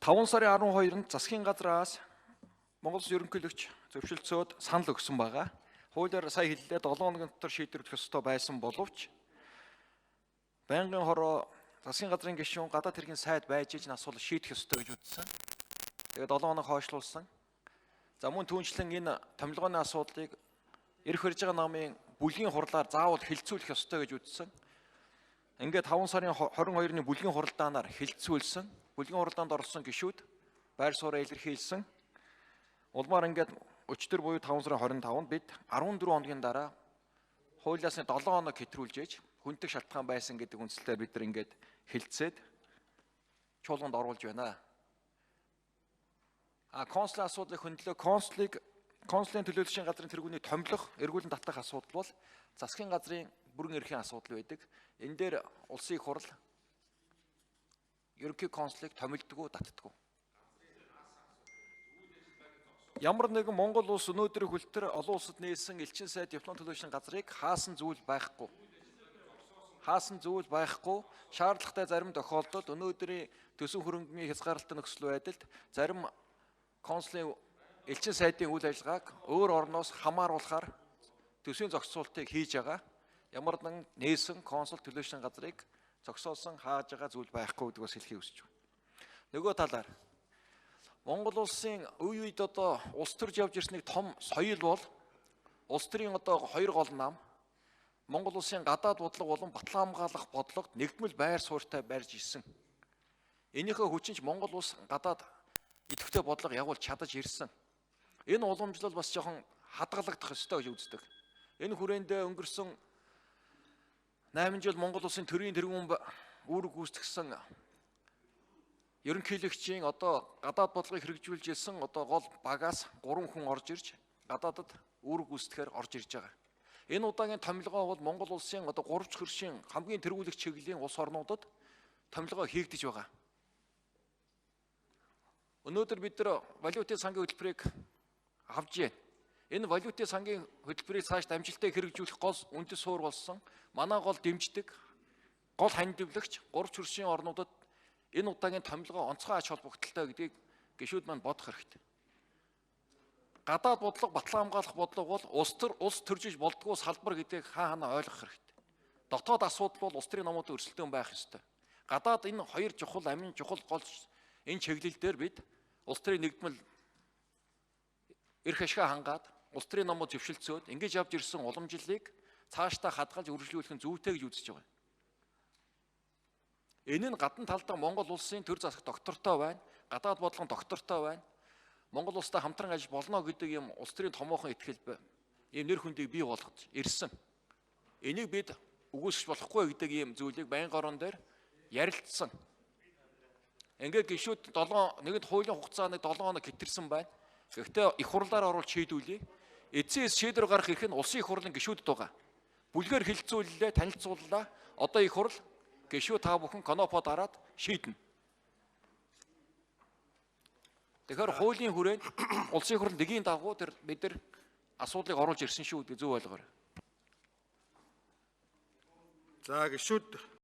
5 сарын 12-нд засгийн газраас Монгол Улсын ерөнхийлөгч зөвшөлдсөөд санал өгсөн байгаа. Хуулиар сая хэллээ, 7 хоногийн дотор шийдвэрлэх ёстой байсан боловч байнгын хороо засгийн газрын гишүүн, гадаад хэргийн сайд байж иж энэ асуудал шийдэх ёстой гэж үзсэн. Тэгээд 7 хоног хойшлуулсан. За, мөн түүнчлэн энэ томилгооны асуудлыг эрх барьж байгаа намын бүлгийн хурлаар заавал хэлцүүлэх ёстой гэж үзсэн. Ингээд 5 сарын 22-ны бүлгийн хуралдаанаар хэлцүүлсэн. Бүлгийн хуралдаанд оролцсон гишүүд байр сууриа илэрхийлсэн. Улмаар ингээд өчтөр буюу 5 сарын 25-нд бид 14 хоногийн дараа хуулиас 7 хоног хэтрүүлж ээж хүндэг шалтгаан байсан гэдэг үндсэлээр бид нар ингээд хэлцээд чуулганд оруулж байна. А консулын асуудлыг хөндлөө. Консулын төлөөлөгчийн газрын тэргүүний томилох, эргүүлэн татах асуудал бол засгийн газрын бүрэн эрхийн асуудал байдаг. Энэ дээр улсын их хурал ерөнхий консулыг томилдгоо, татдаггүй. Ямар нэгэн Монгол улс өнөөдөр хөлтөр олон улсад нээсэн элчин сайд, диплом төлөөлөгчийн газрыг хаасан зүйл байхгүй. Хаасан зүйл байхгүй. Шаардлагатай зарим тохиолдолд өнөөдрийн төсөв хөрөнгөний хязгаарлалтын нөхцөл байдалд зарим консулын, элчин сайдын үйл ажиллагааг өөр орноос хамааруулахаар төсвийн зохицуултыг хийж байгаа. Ямар нэгэн нээсэн консул, төлөөлөгчийн газрыг зогсоосон, хааж байгаа зүйл байхгүй гэдгийг бас хэлхийг хүсэж байна. Нөгөө талаар Монгол улсын үе үед одоо улс төрж явж ирсэн нэг том соёл бол улс төрийн одоо хоёр гол нам, Монгол улсын гадаад бодлого болон батлан хамгаалах бодлогод нэгдмэл байр суурьтай барьж ирсэн. Энийхээ хүчинч Монгол улс гадаад идэвхтэй бодлого явуулж чадаж ирсэн. Энэ уламжлал бас жоохон хадгалагдах ёстой гэж үздэг. Энэ хүрээндээ өнгөрсөн 8 жил Монгол улсын төрийн тэргүүн үүрэг гүйцэтгсэн ерөнхийлөгчийн одоо гадаад бодлогыг хэрэгжүүлж ирсэн одоо гол багаас 3 хүн орж ирж гадаадад үүрэг гүйцэтгэхээр орж ирж байгаа. Энэ удаагийн томилгоо бол Монгол улсын одоо 3 дахь хөршийн хамгийн тэргүүлэх чиглэлийн улс орнуудад томилгоо хийгдэж байгаа. Өнөөдөр бид нар валютын сангийн хөтөлбөрийг авч байна. Энэ валютын сангийн хөтөлбөрийг цааш амжилттай хэрэгжүүлэх гол үндэс суурь болсон манай гол дэмждэг, гол хандивлагч 3 хөршийн орнуудад энэ удаагийн томилгоо онцгой ач холбогдолтой гэдгийг гишүүд маань бодох хэрэгтэй. Гадаад бодлого, батлан хамгаалах бодлого бол улс төр улс төржиж болдгоо салбар гэдгийг хаа ханаа ойлгох хэрэгтэй. Дотоод асуудал бол улс төрийн номуудын өрсөлдөөн байх ёстой. Гадаад энэ хоёр чухал амин чухал гол энэ чиглэл дээр бид улс төрийн нэгдмэл эрх ашгаа хангаад, улс төрийн номууд зөвшөлдсөөд ингэж явж ирсэн уламжлалыг цаашдаа хадгалж үргэлжлүүлэх нь зүйтэй гэж үзэж байгаа. Энэ нь гадна талдаа Монгол улсын төр засаг доктортой байна, гадаад бодлогон доктортой байна. Монгол улстай хамтран ажиллаж болно гэдэг юм улс төрийн томоохон итгэл, ийм нэр хүндийг бий болгож ирсэн. Энийг бид үгүйсгэж болохгүй гэдэг ийм зүйлийг байнгын орон дээр ярилцсан. Ингээд гишүүд 7 нэгэнд хуулийн хугацаанд 7 хоног хэтэрсэн байна. Гэхдээ их хурлаар оруулж шийдүүлье. Эцсийн шийдвэр гаргах эрх нь улсын их хурлын гишүүдэд байгаа. Бүлгээр хэлэлцүүллээ, танилцууллаа. Одоо их хурл гишүүд та бүхэн кнопо дараад шийднэ. Тэгэхээр хуулийн хүрээнд улсын их хурл нэгийн дагуу тэр бид нар асуудлыг оруулж ирсэн шүү гэдэг зөв ойлгоорой. За, гишүүд.